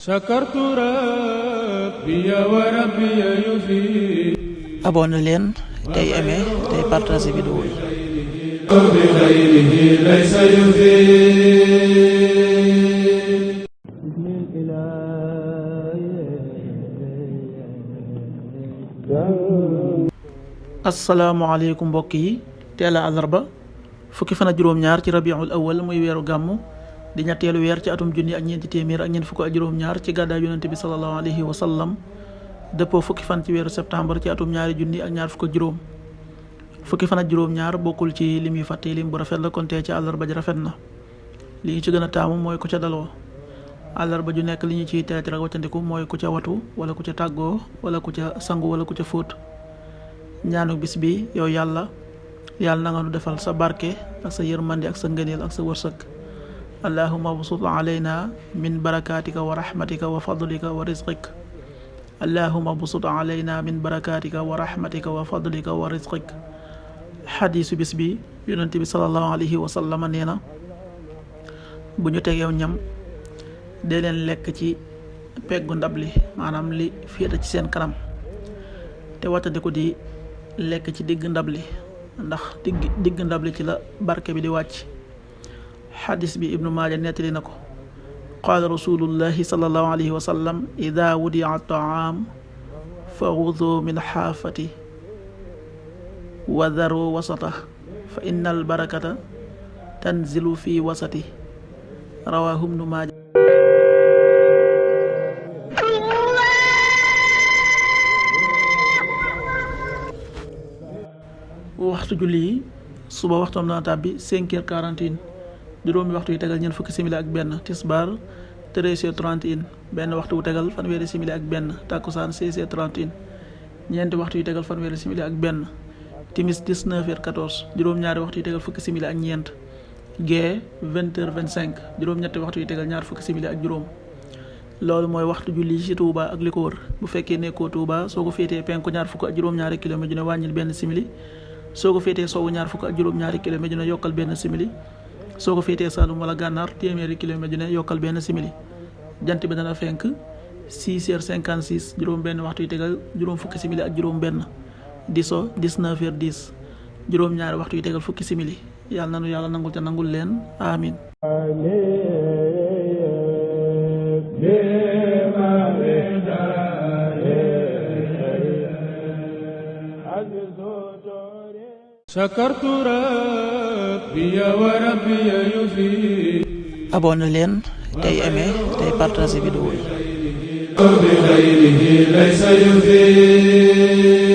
sakartu rabbi wa rabbi yufi. abonné leen tey aimé tey partagé vidéo yi. bi xayrihi laysa yufi. asalaamaaleykum mbokk yi, teel a àllarba fukki fan ak juróom-ñaar ci rabiul awal muy weeru gàmmu di ñetteelu weer ci atum junni ak ñeenti téeméer ak ñeent fukk ak juróom-ñaar ci gàddaay yonente bi sallallahu alayhi wa sallam dëppoo fukki fan ci weeru septembre ci atum ñaari junni ak ñaar fukk ak juróom. fukki fan ak juróom-ñaar bokkul ci lim yu fàtte, lim bu rafet la kon tey ci àllarba ji rafet na. li ñu ci gën a taamu mooy ku ca daloo. àllarba ju nekk li ñu ciy teet rek waccandiku mooy ku ca watu wala ku ca tàggoo wala ku ca sangu wala ku ca fóot. ñaanu bis bi yow yàlla na nga nu defal sa barke ak sa yërmande ak sa ngëneel ak sa wërsëg. allahumma bsut alayna min barakatika wa rahmatika wa fadlika wa rizqik. allahumma bsut alayna min barakatika wa rahmatika wa fadlika wa rizqik. xadiisu bis bi yonent bi sallallahu alayhi wa sallam nee na bu ñu tegeew ñam dee leen lekk ci peggu ndab li, maanaam li féete ci seen kanam, te wattandiku di lekk ci digg ndab li ndax digg ndab li ci la barke bi di wàcc. xadis bi ibnu maaja nettali na ko. qaala rasulullahi sallallahu alayhi wa sallam ida wudia taam fa xudu min xaafati wa daru wasata fa inna albarakata tanzilu fi wasati. rawaahu ibnu maaja. waxtu julli yi suba waxtoom dana tàbbi 5h41, juróomi waxtu yu tegal ñeent fukki simili ak benn. tisbaar 13h31, benn waxtu wu tegal fanweeri simili ak benn. takkusaan 16h31, ñeenti waxtu yu tegal fanweeri simili ak benn. timis 19h14, juróom-ñaari waxtu yu tegal fukki simili ak ñeent. gee 20h25, juróom-ñetti waxtu yu tegal ñaar fukki simili ak juróom. loolu mooy waxtu julli ci Touba ak li ko wër. bu fekkee nekkoo Touba soo ko féetee penku ñaar fukk ak juróom-ñaari kilomètre dina wàññil benn simili. soo ko féetee sowwu ñaar fukk ak juróom-ñaari kilomètre dina yokkal benn simili. soo ko féetee Saalum wala Gànnaar téeméeri kilomètre dina yokkal benn simili. jant bi dana fenk 6h56, juróom benn waxtu yu tegal juróom fukki simili ak juróom benn. di so 19h10, juróom-ñaari waxtu yu tegal fukki simili. yàlla nanu yàlla nangul te nangul leen amin. sakartu rabbi wa rabbi yufi. abonné leen tey aimé tey partagé vidéo yi. bi xayrihi laysa yufi.